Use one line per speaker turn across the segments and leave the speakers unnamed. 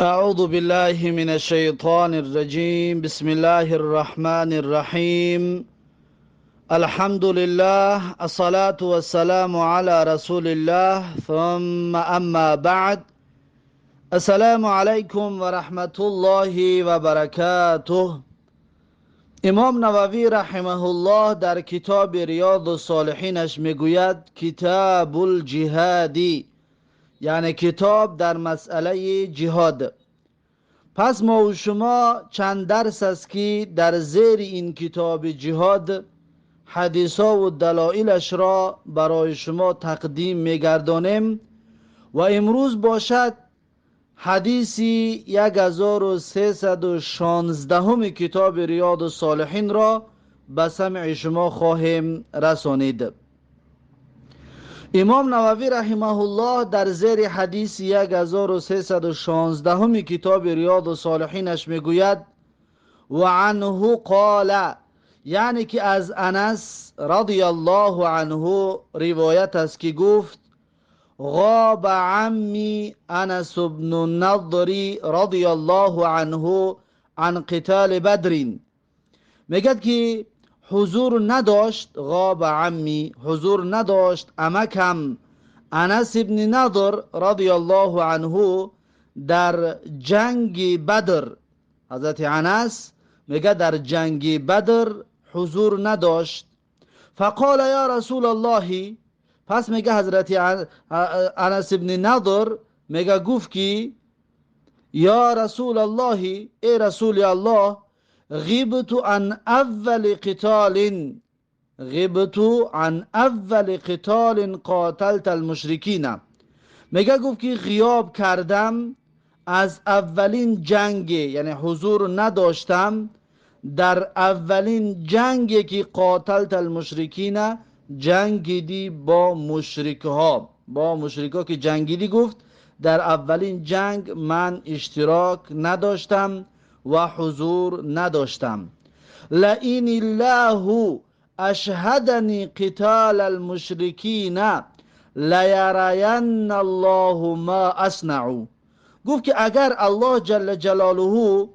أعوذ بالله من الشيطان الرجيم. بسم الله الرحمن الرحيم. الحمد لله، الصلاة والسلام على رسول الله، ثم أما بعد. السلام عليكم ورحمة الله وبركاته. امام نووی رحمه الله در کتاب ریاض الصالحینش میگوید کتاب الجهادی، یعنی کتاب در مسئله جهاد. پس ما و شما چند درس است که در زیر این کتاب جهاد حدیث ها و دلایلش را برای شما تقدیم میگردانیم و امروز باشد حدیث 1316 کتاب ریاض الصالحین را به سمع شما خواهیم رسانید. امام نووی رحمه الله در زیر حدیث 1316 کتاب ریاض الصالحینش میگوید و عنه قال، یعنی که از انس رضی الله عنه روایت است که گفت غاب عمی انس بن النضر رضی الله عنه عن قتال بدر. میگد که حضور نداشت، غاب عمی حضور نداشت امکم انس ابن نضر رضی الله عنه در جنگ بدر. حضرت انس میگه در جنگ بدر حضور نداشت. فقال یا رسول الله، پس میگه حضرت انس ابن نضر میگه گفت که یا رسول الله، ای رسول الله، غبت عن اول قتال، غبت عن اول قتال قاتلت المشرکین. میگه گفت که غیاب کردم از اولین جنگ، یعنی حضور نداشتم در اولین جنگی که قاتلت المشرکین، جنگیدی با مشرکها، با مشرکها که جنگیدی، گفت در اولین جنگ من اشتراک نداشتم و حضور نداشتم. لئن الله اشهدنی قتال المشرکین لیرین الله ما اصنع. گفت که اگر الله جل جلاله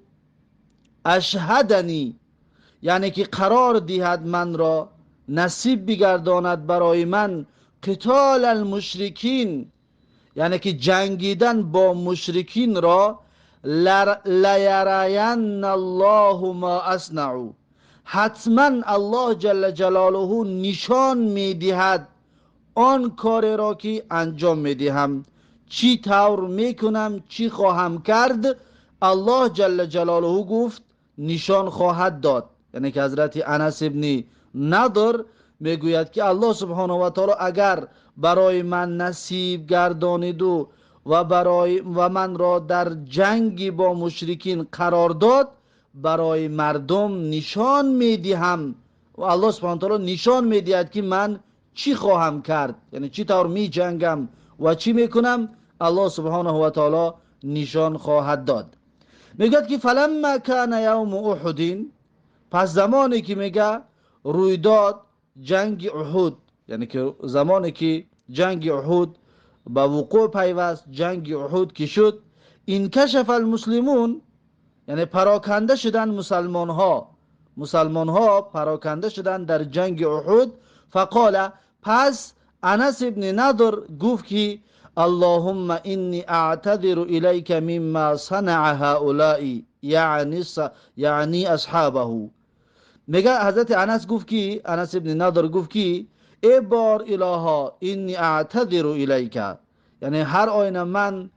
اشهدنی، یعنی که قرار دهد من را، نصیب بگرداند برای من قتال المشرکین، یعنی که جنگیدن با مشرکین را، لیرین الله ما اصنع، حتما الله جل جلاله نشان میدهد آن کار را که انجام میدهم، چی طور میکنم، چی خواهم کرد، الله جل جلاله گفت نشان خواهد داد. یعنی که حضرت انس ابن نضر میگوید که الله سبحانه و تعالی اگر برای من نصیب گردانید و برای و من را در جنگ با مشرکین قرار داد، برای مردم نشان میدهم و الله سبحانه و تعالی نشان میدهد که من چی خواهم کرد، یعنی چی طور می جنگم و چی میکنم، الله سبحانه و تعالی نشان خواهد داد. میگوید که فلما کان یوم احد، پس زمانی که میگه رویداد جنگ احد، یعنی که زمانی که جنگ احد به وقوع پیوست، جنگ احد که شد، انکشف المسلمون، یعنی پراکنده شدن مسلمان ها، مسلمان ها پراکنده شدن در جنگ احد. فقال، پس انس ابن نضر گفت که اللهم انی اعتذر الیک مما صنع هؤلاء، یعنی اصحابه. میگه حضرت انس گفت که، انس ابن نضر گفت که ای بار الها انی اعتذر الیک، یعنی هر آینه من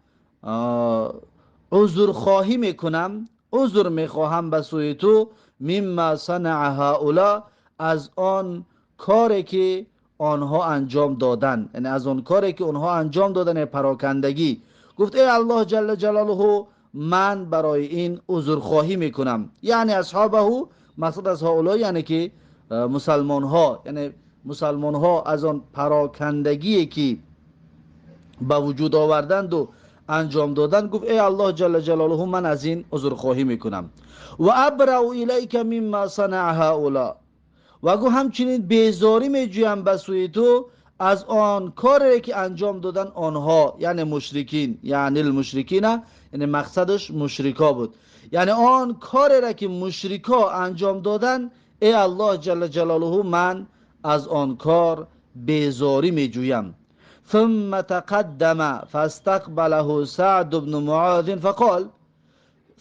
عذر خواهی میکنم، عذر میخواهم به سوی تو، مما صنع هؤلاء، از آن کاری که آنها انجام دادن، یعنی از آن کاری که آنها انجام دادن، پراکندگی. گفت ای الله جل جلاله من برای این عذر خواهی میکنم. یعنی اصحابه، مقصد از هؤلاء یعنی که مسلمان ها، یعنی مسلمان ها از آن پراکندگی که به وجود آوردند و انجام دادند، گفت ای الله جل جلاله من از این عذر خواهی میکنم. و ابرأ الیک مما صنع هؤلاء، و گفت همچنین بیزاری میجویم به سوی تو از آن کاری که انجام دادن آنها، یعنی مشرکین، یعنی المشرکین، یعنی مقصدش مشرکا بود، یعنی آن کاری را که مشرکا انجام دادن، ای الله جل جلاله من از آن کار بیزاری میجویم. ثم تقدم فاستقبله سعد بن معاذ فقال.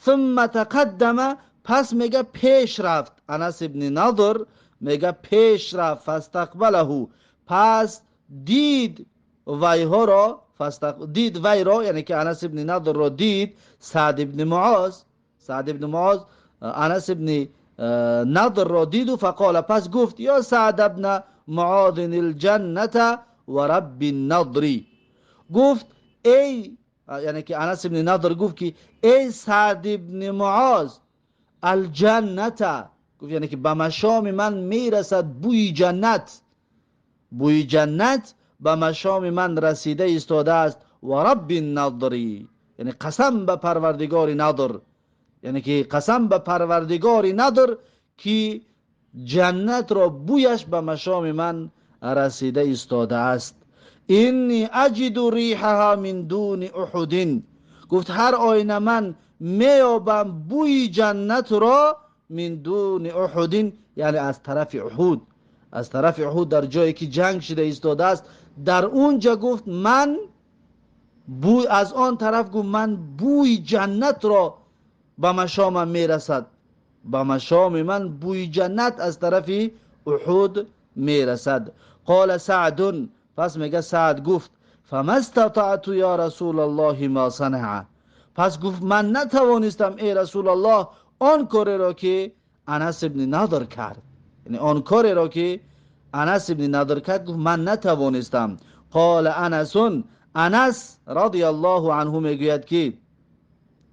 ثم تقدم، پس میگه پیش رفت، انس ابن نضر میگه پیش رفت، فاستقبله، پس دید ویها را، دید وی را، یعنی که انس ابن نضر را دید، سعد ابن معاذ، سعد ابن معاذ انس ابن نضر را دید و فقال، پس گفت یا سعد ابن معاذ الجنة و رب النضر. گفت ای، یعنی که انس ابن نضر گفت که ای سعد ابن معاذ الجنة، گفت یعنی که به مشام من میرسد بوی جنت، بوی جنت به مشام من رسیده ایستاده است. و رب النضر، یعنی قسم به پروردگار نضر، یعنی که قسم به پروردگار نضر که جنت را بویش به مشام من رسیده ایستاده است. اینی اجد ریحها من دون احد، گفت هر آینه من میابم بوی جنت را من دون احد، یعنی از طرف احد، از طرف احد در جایی که جنگ شده ایستاده است، در اونجا گفت من بوی، از آن طرف گفت من بوی جنت را به مشامم میرسد، به مشام من بوی جنت از طرف احد میرسد. قال سعد، پس میگه سعد گفت فما استطعت یا رسول الله ما صنع، پس گفت من نتوانستم ای رسول الله آن کاری را که انس ابن نضر کرد، یعنی آن کاری را که انس ابن نضر کرد، گفت من نتوانستم. قال انس، انس رضی الله عنه میگوید که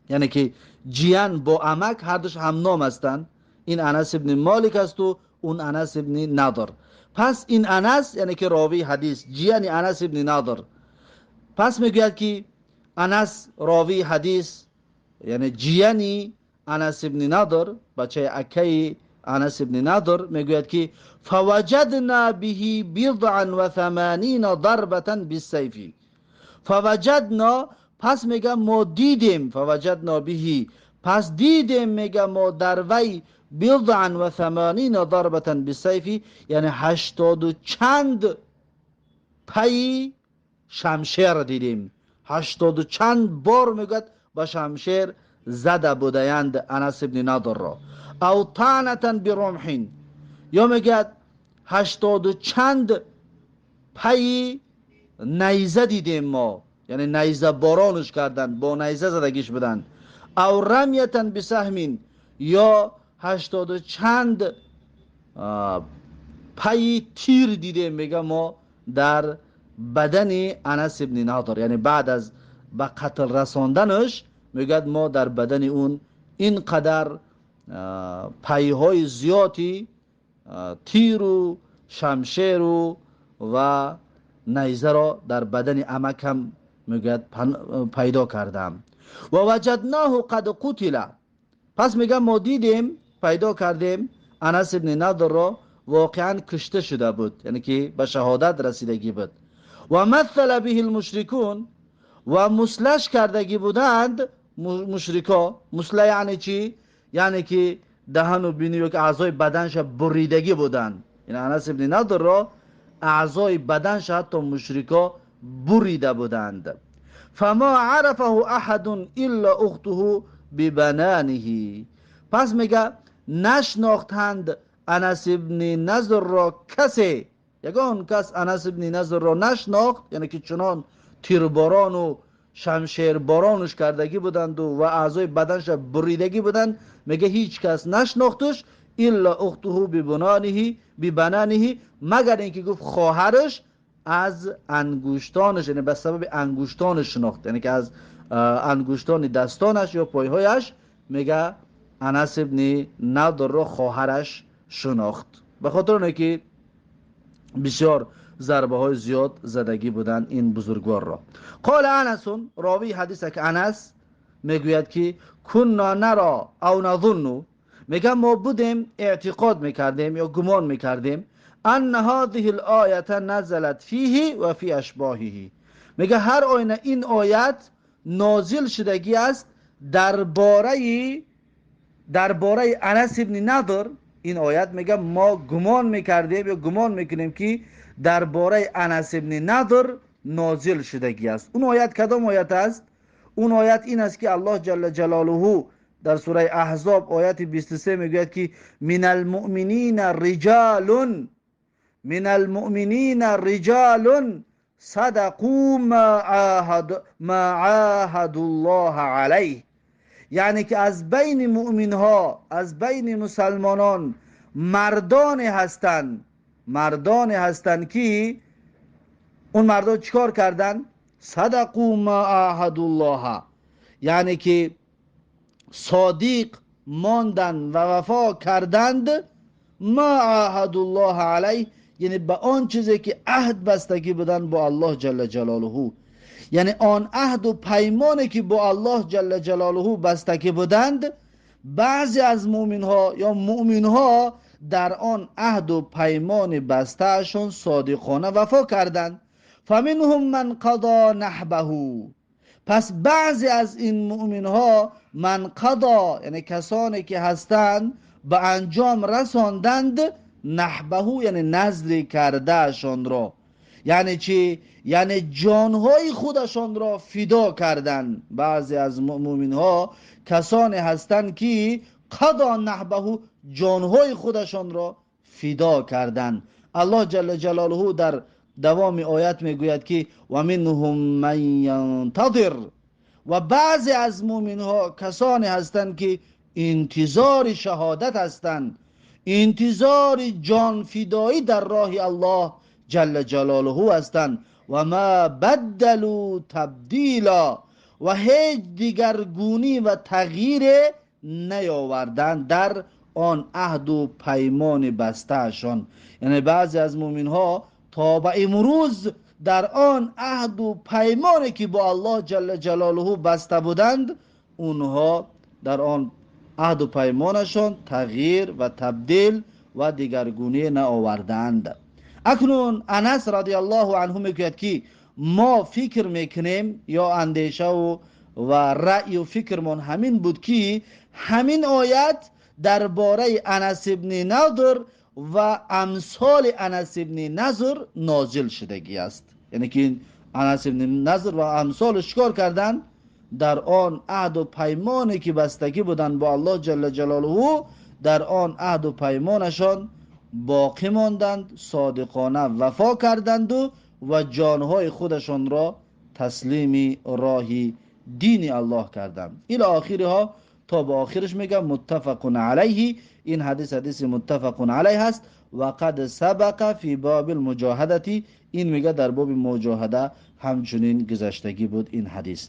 یعنی که جیان با امک هر دوش هم نام هستند، این انس ابن مالک است و اون انس ابن نضر. پس این انس یعنی که راوی حدیث، جیان انس ابن نضر، پس میگوید که انس راوی حدیث، یعنی جیانی انس ابن نضر، بچه اکی انس ابن نضر، میگوید که فوجدنا به 84 ضربة بالسیف. فوجدنا، پس میگه ما دیدیم، فوجدنا به، پس دیدیم، میگه ما در وی 84 ضربة بالسیف، یعنی 80 و چند پی شمشیر دیدیم، 80 و چند بار میگوید با شمشیر زده بودند انس ابن نضر را. او طعنة برمح، یا میگه 80 و چند پی نیزه دیدیم ما، یعنی نیزه بارانش کردن، با نیزه زدگیش بدن. او رمیة بسهم، یا 80 و چند پی تیر دیدیم میگه ما در بدن انس ابن نضر، یعنی بعد از به قتل رساندنش میگه ما در بدن اون اینقدر پیهای زیادی تیر و شمشیر و نیزه را در بدن امک هم میگه پیدا کردم. و وجدناه قد قتل، پس میگه ما دیدیم پیدا کردیم انس ابن نضر را واقعا کشته شده بود، یعنی که به شهادت رسیدگی بود. و مثل به المشرکون، و مسلش کردگی بودند مشرکا. مسله یعنی چی؟ یعنی که دهن و بینی و که اعضای بدنش بریدگی بودند، یعنی انس ابن نضر را اعضای بدنش حتی مشرکا بریده بودند. فما عرفه احد الا اخته ببنانه، پس میگه نشناختند انس ابن نضر را کسی، یگان کس انس ابن نضر را نشناخت، یعنی که چنان تیرباران و شمشیر بارانش کردگی بودند و اعضای بدنش بریدگی بودند، میگه هیچ کس نشناختش الا اخته ببنانه، ببنانه، مگر اینکه گفت خواهرش از انگشتانش، یعنی به سبب انگشتانش شناخت، یعنی که از انگشتان دستانش یا پایهایش میگه انس ابن نضر را خواهرش شناخت، به خاطر اینکه بسیار ضربه های زیاد زدگی بودند این بزرگوار را. قال انس، راوی حدیث که انس میگوید که کنا نرا او نظن، میگه ما بودیم اعتقاد میکردیم یا گمان میکردیم ان هذه الآیه نزلت فیه و فی اشباهه. میگه هر آینه این آیت نازل شدگی است درباره انس ابن نضر. این آیت میگه ما گمان میکردیم یا گمان میکنیم که درباره انس ابن نضر نازل شدگی است. اون آیت کدام آیت است؟ اون آیت این است که الله جل جلاله در سوره احزاب آیت 23 میگوید که من المؤمنین رجال، من المؤمنین رجال صدقوا ما عاهد الله علیه. یعنی که از بین مؤمن ها، از بین مسلمانان مردانی هستند، مردانی هستند که اون مردان چیکار کردن؟ صدقوا ما عاهد الله، یعنی که صادق ماندن و وفا کردند. ما عاهد الله علیه، یعنی به آن چیزی که عهد بستگی بودن با الله جل جلاله، یعنی آن عهد و پیمانی که با الله جل جلاله بستگی بودند، بعضی از مؤمن ها یا مؤمن ها در آن عهد و پیمان بستهشان صادقانه وفا کردند. فمنهم من قضا نحبه، پس بعضی از این مؤمن ها من قضا، یعنی کسانی که هستند به انجام رساندند نحبه، یعنی نذر کردهشان را، یعنی چی؟ یعنی جانهای خودشان را فدا کردند. بعضی از مؤمن ها کسانی هستند که قضا نحبه، جانهای خودشان را فدا کردند. الله جل جلاله در دوام آیت میگوید که و منهم من ینتظر، و بعضی از مؤمن ها کسانی هستند که انتظار شهادت هستند، انتظار جان فدایی در راه الله جل جلاله هستند. و ما بدلوا تبدیلا، و هیچ دیگرگونی و تغییر نیاوردند در آن عهد و پیمان بستهشان. یعنی بعضی از مؤمن ها تا به امروز در آن عهد و پیمانی که با الله جل جلاله بسته بودند، اونها در آن عهد و پیمانشان تغییر و تبدیل و دیگرگونی نآوردند. اکنون انس رضی الله عنه میگوید که ما فکر میکنیم یا اندیشه و رأی و فکرمان همین بود که همین آیت درباره انس ابن نضر و امثال انس ابن نضر نازل شدگی است. یعنی که انس ابن نضر و امثالش چیکار کردند؟ در آن عهد و پیمانی که بستگی بودند با الله جل جلاله، در آن عهد و پیمانشان باقی ماندند، صادقانه وفا کردند و جانهای خودشان را تسلیم راه دین الله کردند. الی آخرها، تا به آخرش میگم متفق علیه. این حدیث حدیث متفق علیه هست. و قد سبق فی باب المجاهدتی، این میگه در باب مجاهده همچنین گذشتگی بود این حدیث.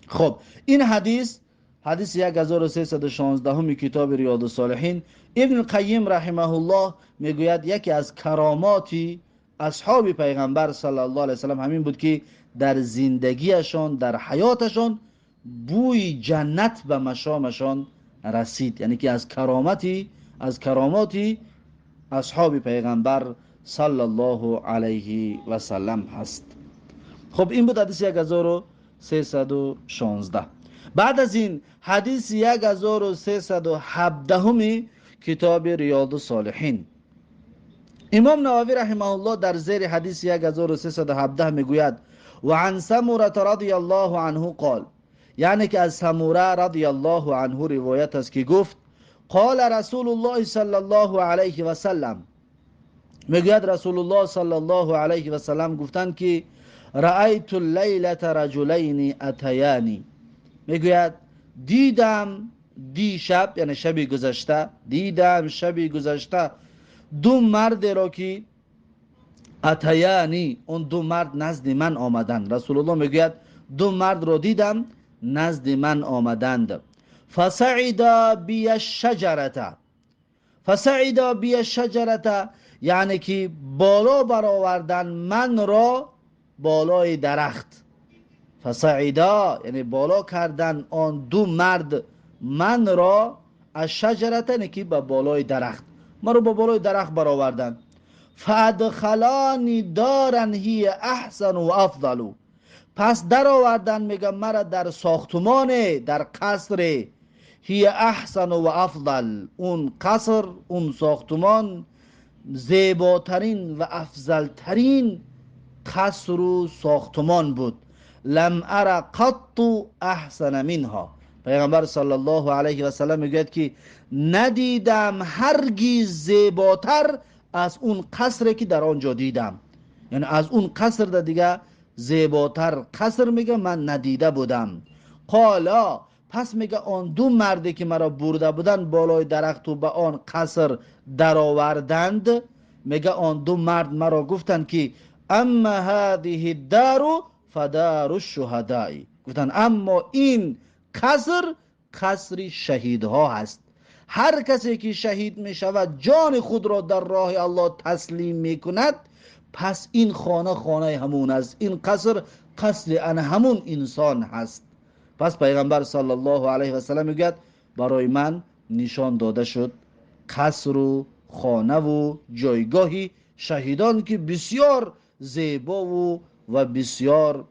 خب این حدیث حدیث 1316 کتاب ریاض الصالحین. ابن القیم رحمه الله میگوید یکی از کرامات اصحاب پیغمبر صلی الله علیه وسلم همین بود که در زندگیشان، در حیاتشان بوی جنت به مشامشان رسید. یعنی که از کراماتی اصحاب پیغمبر صلی الله علیه و سلم هست. خب این بود حدیث 1316. بعد از این حدیث 1317 کتاب ریاض الصالحین. امام نووی رحمه الله در زیر حدیث 1317 میگوید و عن سمره رضی الله عنه قال، یعنی که از سمره رضی الله عنه روایت است که گفت قال رسول الله صلی الله علیه و سلم، میگوید رسول الله صلی الله علیه و سلم گفتند که رأیت اللیلة رجلین اتیانی، میگوید دیدم دیشب، یعنی شبی گذشته، دیدم شبی گذشته دو مرد را که اتیانی، اون دو مرد نزد من آمدند. رسول الله میگوید دو مرد را دیدم نزد من آمدند. فصعدا بی الشجرة، فصعدا بی الشجرة، یعنی که بالا برآوردن من را بالای درخت. فصعدا یعنی بالا کردن آن دو مرد من را، الشجرة یعنی که به بالای درخت، من را به بالای درخت برآوردن. فادخلانی دارا هی احسن و افضل. پس درآوردن میگه مرا در ساختمان، در قصر، هی احسن و افضل، اون قصر، اون ساختمان زیباترین و افضلترین قصر و ساختمان بود. لم ارى قط احسن منها. پیغمبر صلی الله علیه و سلم میگوید که ندیدم هرگز زیباتر از اون قصری که در آنجا دیدم. یعنی از اون قصر دیگه زیباتر قصر میگه من ندیده بودم. قالا، پس میگه آن دو مردی که مرا برده بودن بالای درخت و به آن قصر درآوردند، میگه آن دو مرد مرا گفتند که اما هذه الدار فدار الشهداء. گفتند اما این قصر قصر شهیدها هست. هر کسی که شهید می شود، جان خود را در راه الله تسلیم می کند، پس این خانه خانه همون است، این قصر قصر ان همون انسان هست. پس پیغمبر صلی الله علیه و سلم میگوید برای من نشان داده شد قصر و خانه و جایگاهی شهیدان که بسیار زیبا و بسیار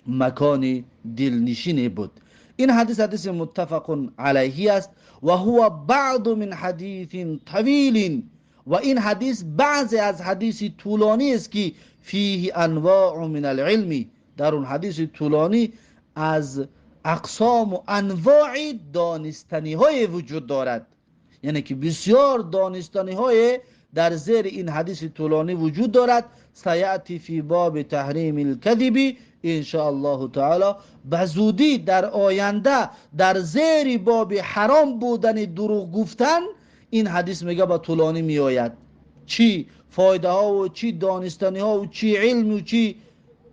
مکان دلنشینی بود. این حدیث حدیث متفق علیه است و هو بعض من حدیث طویل، و این حدیث بعضی از حدیث طولانی است که فیه انواع من العلم، در اون حدیث طولانی از اقسام و انواع دانستنی های وجود دارد، یعنی که بسیار دانستنی های در زیر این حدیث طولانی وجود دارد. سیأتی فی باب تحریم الکذب ان شاء الله تعالی، به زودی در آینده در زیر باب حرام بودن دروغ گفتن این حدیث میگه با طولانی میآید، چی فایده ها و چی دانستنی ها و چی علم و چی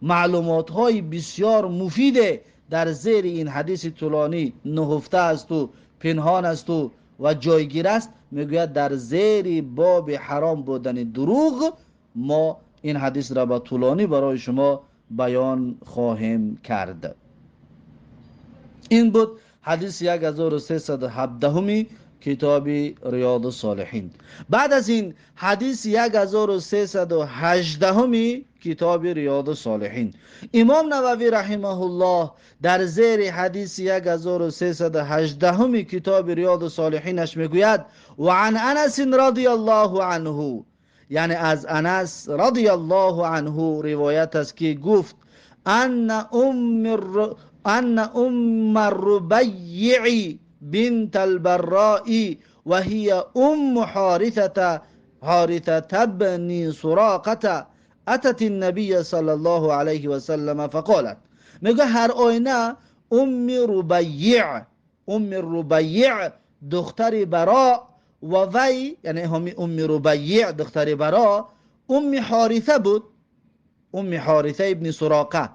معلومات های بسیار مفیده در زیر این حدیث طولانی نهفته است و پنهان است و جایگیر است. میگوید در زیر باب حرام بودن دروغ ما این حدیث را با طولانی برای شما بیان خواهیم کرد. این بود حدیث 1317 کتاب ریاض الصالحین. بعد از این حدیث 1318 کتاب ریاض الصالحین، امام نووی رحمه الله در زیر حدیث 1318 کتاب ریاض الصالحینش میگوید و عن انس رضی الله عنه، یعنی از انس رضی الله عنه روایت است که گفت ان ام الربیع بنت البراء وهي أم حارثة بن سراقة أتت النبي صلى الله عليه وسلم فقالت. میگه هر آینه ام ربیع دختر براء و وی، یعنی هم ام ربیع دختر براء ام حارثه بود، ام حارثه ابن سراقه،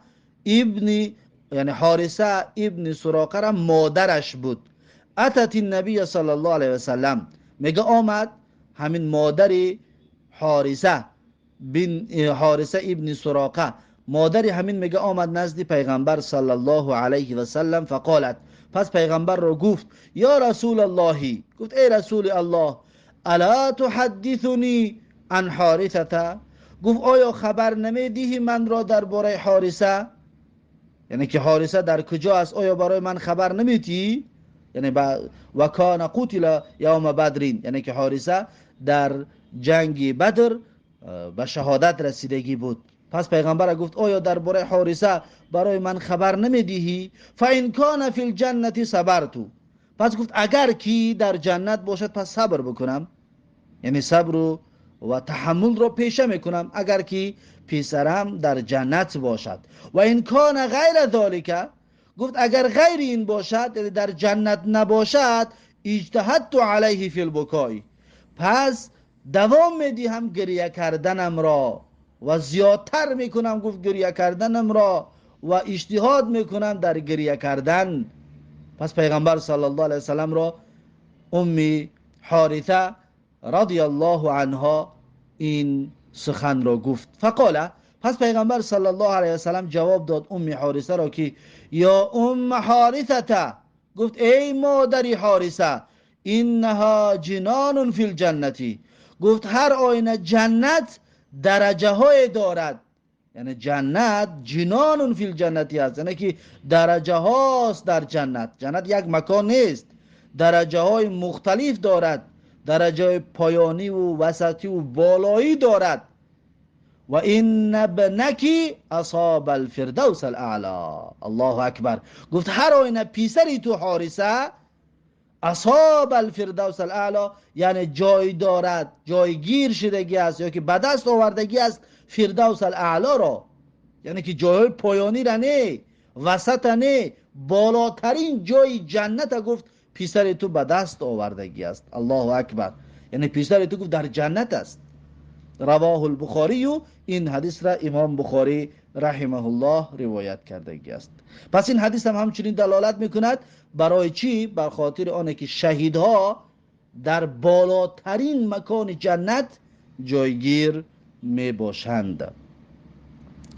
ابن یعنی حارثه ابن سراقه را مادرش بود. اتت النبی صلی الله علیه وسلم، میگه آمد همین مادر حارثه بن حارثه ابن سراقه، مادر همین میگه آمد نزد پیغمبر صلی الله علیه و سلم فقالت، پس پیغمبر را گفت یا رسول الله، گفت ای رسول الله، الا تحدثنی عن حارثه، گفت آیا خبر نمیدهی من را درباره حارثه، یعنی که حارثه در کجا است، آیا برای من خبر نمیدی؟ یعنی و کان قتل یوم بدرین، یعنی که حارثه در جنگ بدر به شهادت رسیدگی بود. پس پیغمبر گفت آیا درباره حارثه برای من خبر نمیدهی؟ فان کان فی الجنه صبرت، پس گفت اگر کی در جنت باشد پس صبر بکنم، یعنی صبر و تحمل را پیشه میکنم اگر کی پسرم در جنت باشد. و این کان غیر ذالک، گفت اگر غیر این باشد، یعنی در جنت نباشد، اجتهدت علیه فی البکای، پس دوام میدهم گریه کردنم را و زیادتر میکنم، گفت گریه کردنم را و اجتهاد میکنم در گریه کردن. پس پیغمبر صلی الله علیه وسلم را ام حارثه رضی الله عنها این سخن را گفت. فقال، پس پیغمبر صلی الله علیه وسلم جواب داد ام حارثه را که یا ام حارثه، گفت ای مادری حارثه، انها جنان فی الجنتی، گفت هر آینه جنت درجه های دارد، یعنی جنت جنان فی الجنتی است، یعنی که درجه هاست در جنت. جنت یک مکان نیست، درجه های مختلف دارد، درجه های پایانی و وسطی و بالایی دارد. و این ابنک اصاب الفردوس الاعلی. الله اکبر. گفت هر آینه پیسری تو حارثه اصاب الفردوس الاعلی، یعنی جای دارد، جایگیر شدگی است یا که به دست آوردگی است فردوس الاعلی را، یعنی که جای پایانی را نه، وسط نه، بالاترین جای جنت گفت پیسر تو به دست آوردگی است. الله اکبر. یعنی پیسر تو گفت در جنت است. رواه البخاری. این حدیث را امام بخاری رحمه الله روایت کردگی است. پس این حدیث هم همچنین دلالت میکند برای چی؟ بر خاطر آنه که شهیدها در بالاترین مکان جنت جایگیر می باشند.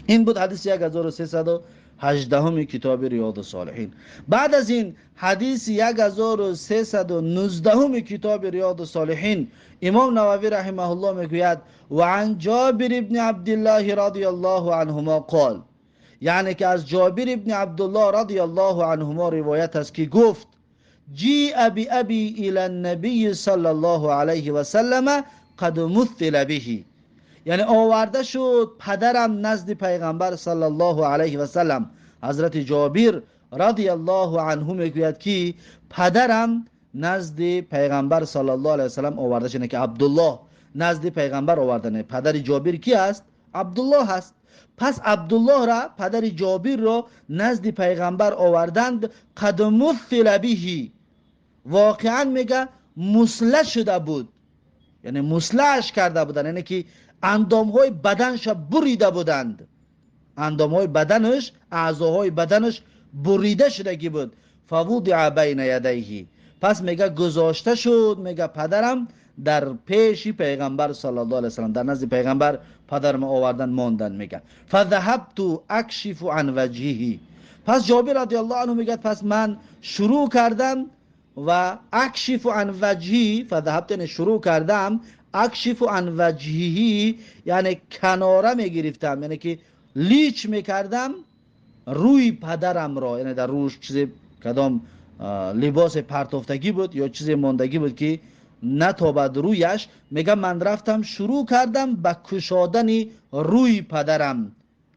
این بود حدیث 1318 کتاب ریاض الصالحین. بعد از این حدیث 1319 کتاب ریاض الصالحین امام نووی رحمه الله میگوید و عن جابر ابن عبدالله رضی الله عنهما قال، یعنی که از جابر ابن عبدالله رضی الله عنهما روایت است که گفت جیء بأبی الی النبی صلی الله علیه و سلم قد مثل به، یعنی آورده شد پدرم نزد پیغمبر صلی الله علیه و سلم. حضرت جابر رضی الله عنه میگوید که پدرم نزد پیغمبر صلی الله علیه و سلم آورده شد، که عبدالله نزد پیغمبر آورده. پدر جابر کی است؟ عبدالله است. پس عبدالله را، پدر جابر را نزد پیغمبر آوردند. قد مثل به، واقعا میگه مسله شده بود، یعنی مسلهش کرده بودند، یعنی که اندامهای بدنش بریده بودند، اندامهای بدنش، اعضاهای بدنش بریده شدگی بود. فوضع بین یدیه، پس میگه گذاشته شد، میگه پدرم در پیش پیغمبر صلی الله علیه وسلم، در نزد پیغمبر پدرم آوردن ماندن. میگه فذهبت اکشف عن وجهه، پس جابر رضی الله عنه میگه پس من شروع کردم و اکشف عن وجهی، فذهبت یعنی شروع کردم، اکشف عن وجهی یعنی کناره میگرفتم، یعنی که لیچ میکردم روی پدرم را، یعنی در روش چیز کدام لباس پرتافتگی بود یا چیز ماندگی بود که نتابد رویش. میگه من رفتم شروع کردم به کشادن روی پدرم،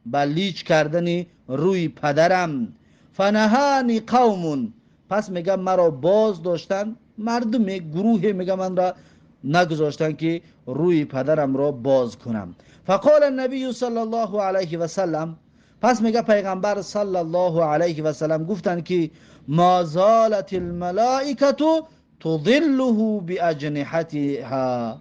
به لیچ کردن روی پدرم. فنهانی قوم، پس میگه مرا باز داشتن مردم، گروه، میگه من را نگذاشتن که روی پدرم را باز کنم. فقال النبی صلی الله علیه و سلم، پس میگه پیغمبر صلی الله علیه و سلم گفتن که ما زالت الملائکه تظله باجنحتها،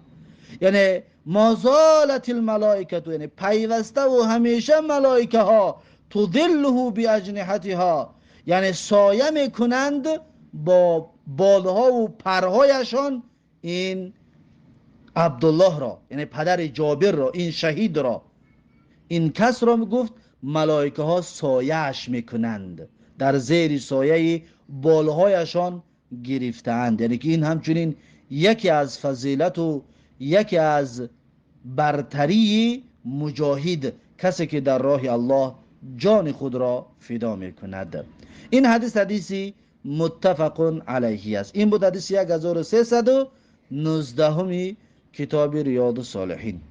یعنی ما زالت الملائکه یعنی پیوسته و همیشه ملائکه ها تظله باجنحتها، یعنی سایه میکنند با بالها و پرهایشان این عبدالله را، یعنی پدر جابر را، این شهید را، این کس را میگفت ملائکه ها سایه‌اش میکنند، در زیر سایه بالهایشان گرفتند. یعنی که این همچنین یکی از فضیلت و یکی از برتری مجاهد، کسی که در راه الله جان خود را فدا میکند. این حدیث حدیثی متفق علیه است. این بود حدیث 1319 کتاب ریاض الصالحین.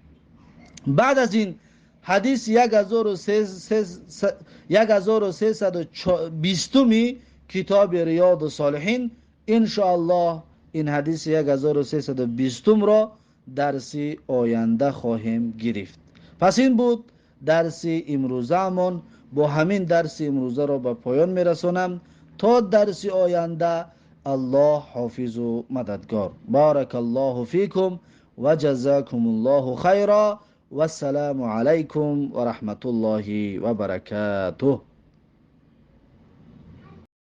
بعد از این حدیث 1320 کتاب ریاض الصالحین، ان شاء الله این حدیث 1320 را درس آینده خواهیم گرفت. پس این بود درس امروزه‌مان. با همین درس امروزه را به پایان میرسانم. تا درس آینده الله حافظ و مددگار. بارک الله فیکم و جزاکم الله خیرا و السلام علیکم و رحمت الله و برکاته.